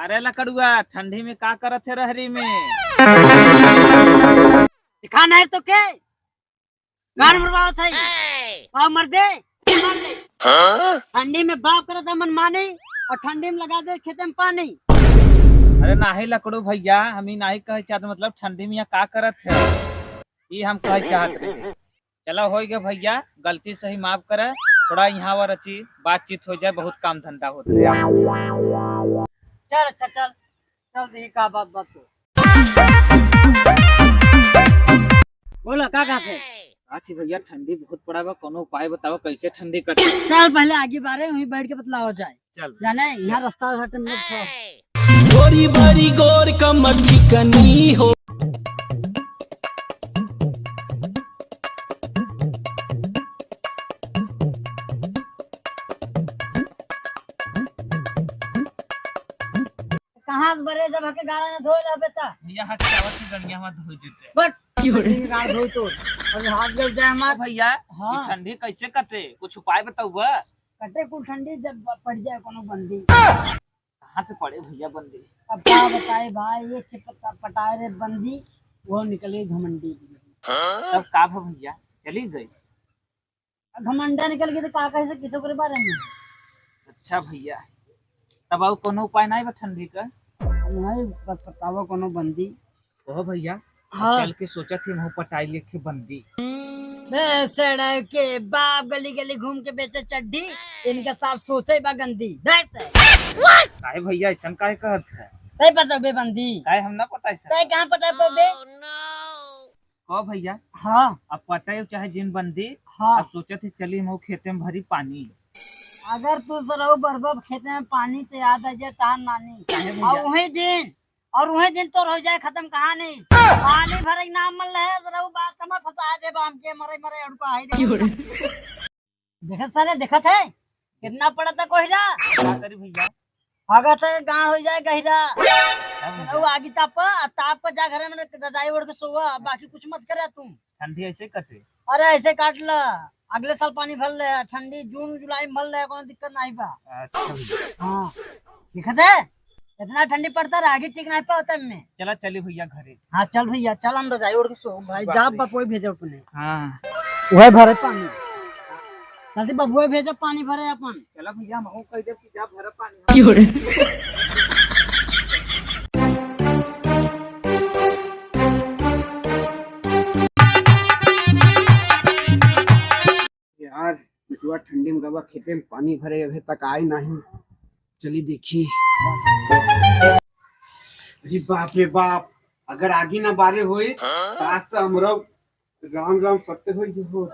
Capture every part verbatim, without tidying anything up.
अरे लकड़ुआ, ठंडी में का करत है रहरी में? दिखा नहीं तो के? गान मरवावत है। आओ मर दे, मार ले। ठंडी में बाप करत है मनमानी और ठंडी में लगा दे खेते में पानी। अरे नाही लकड़ू भैया, हम ही नाही कहे चाहत, मतलब ठंडी में यहाँ का करत है, ये हम कहे चाहत रहे। चला, होइ गए भैया, गलती सही माफ करे, थोड़ा यहाँ और अच्छी बातचीत हो जाए, बहुत काम धंधा होत है। चल अच्छा, चल चल, देखी का बात बात तो। बोला का कहत है? का कि भैया, ठंडी बहुत पड़ा बा, कोनो उपाय बताओ कैसे ठंडी कटे। चल पहले आगे बारे वहीं बैठ के बतलावा जाए। चल। जाने यहाँ रास्ता घाट में था। गोरी बारी गोर कमर चिकनी हो। कहाँ से बरे जब हके गाड़ा न धोए ला बेटा? भैया, हट के आवत ही गड़िया में धोए देते। बट की हो रे? गाड़ धोए तो। अरे हाथ जल जाए हमार। भैया, हाँ। ये ठंडी कैसे कटे? कुछ उपाय बताउबा? कटे कुल ठंडी जब पड़ जाए कोनो बंदी। कहाँ से पड़े भैया बंदी? अब का बताए भाई, एक के पता पटाए रे बंदी, वो निकले घमंडी। तब का भा भैया, चली गई? घमंडा निकल गई तो का कह सकी तो ओकरे बारे में? अच्छा भैया, तब और कोनो उपाय नहीं बा ठंडी का? नहीं, बस बतावा कोनो बंदी। ओहो भैया, हाँ। चल के सोचत ही, मुँह पटाई लेके बंदी। बे सड़क के बाप गली गली घूम के बेचे चड्डी, इनके साथ सोचे बा गंदी। बे से। काहे भैया, ऐसन काहे कहत है? तै पता बे बंदी। काहे हम ना पटाई सक? तै कहाँ पटा पाबे? कहो भैया। हाँ। अब पटाई चाहे जिन बंदी, हाँ। अब सोचत ही चली हम खेते में भरी पानी। अगर तू सरऊ बरबब खेते में पानी तो याद आ जाए तार नानी। काहे भैया? और वही दिन और उहे दिन तोर हो जाए खत्म कहानी। पानी भरे के नाम मन लहे, जरा उ बात में फंसा दे, बाम के मरे मरे अड़ुका है रे। देखत साले, देखत है? कितना पड़त है कोहरा? का करी भैया? अगर तो गाँव हो जाए गहिरा। क्या भैया? तो आगी ताप, आ ताप का जा घरे में रजाई ओढ़ के सोवा, बाकी कुछ मत करे तू। ठंडी ऐसे कटे? अरे ऐसे काट ला, अगले साल पानी भर ले, ठंडी जून जुलाई में भर ले, कोनो दिक्कत नहीं बा। अच्छा भैया। हाँ, देखत है? इतना ठंडी पड़ता रहा, आगे ठीक नहीं पावता में। चला चली भैया घरे। हाँ चल भैया, चल हम रजाई ओढ़ के सो भाई, बाप जा रे। बपुआ भेजो अपने। हाँ। वह भरे पानी। जल्दी बबुआ भेजो पानी भरे अपन। चला भैया, हम कह देब कि जा भरे पानी। की हो रे? यार, बिटुआ ठंडी में गवा खेते में पानी भरे, अभी तक आए नहीं। चली देखी। अरे बाप रे बाप, अगर आगी ना बारे होई, तो आज तो हमरो राम राम सत्य होई हो।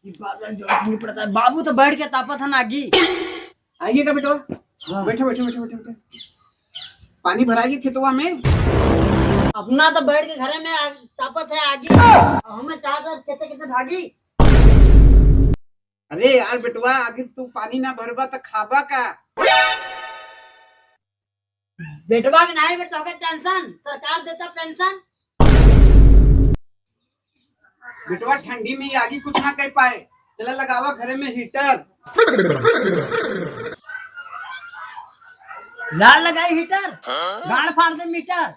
ई बाबू जौन ठंडी पड़ता है, बाबू तो बैठ के तापत है ना आगी। आइए का बेटो, हाँ। बैठो, बैठो, बैठो, बैठो, बैठो। पानी भराइए खेतवा में। अपना तो बैठ के घरे में आग, तापत है आगी, हमें चाहता खेते खेते भागी। अरे यार बेटवा, आखिर तू पानी ना भरबा त खाबा का? बेटवा के नाहीं बेटा, होके टेंशन, सरकार देता पेंशन। बेटवा ठंडी में आगी कुछ ना कर पाए, चला लगावा घरे में हीटर। लाल लगाई हीटर, गाड़ फाड़ दे मीटर।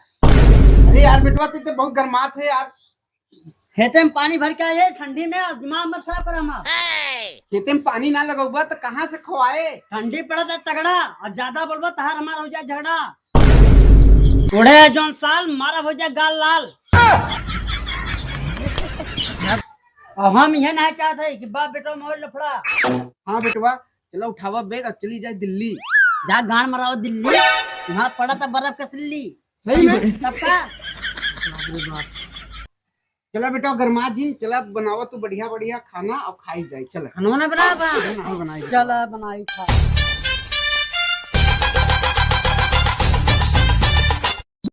अरे यार बेटवा, तू तो बहुत गरमात है यार। खेते में पानी भर के आए ठंडी में, और दिमाग मत खराब कर हमार। खेते में पानी ना लगौबा तो कहाँ से खवाए? ठंडी पड़त है तगड़ा, और ज्यादा बोलबा तहार हमार हो जाए झगड़ा। उड़े जौन साल मारा हो जाए गाल लाल। और हम यह नहीं चाहते कि बाप बेटो में हो लफड़ा। हाँ बेटवा, चला उठावा बैग और चली जाए दिल्ली। जा गांड मरावा दिल्ली, वहाँ पड़ा था बर्फ का सिल्ली। सही में? तब का? बाप रे बाप। चला बेटा, गरमा जिन, चला बनावा तू बढ़िया बढ़िया खाना और खाई जाए। चला। खाना ना बनावा? खाना बनाई। चला बनाई खा।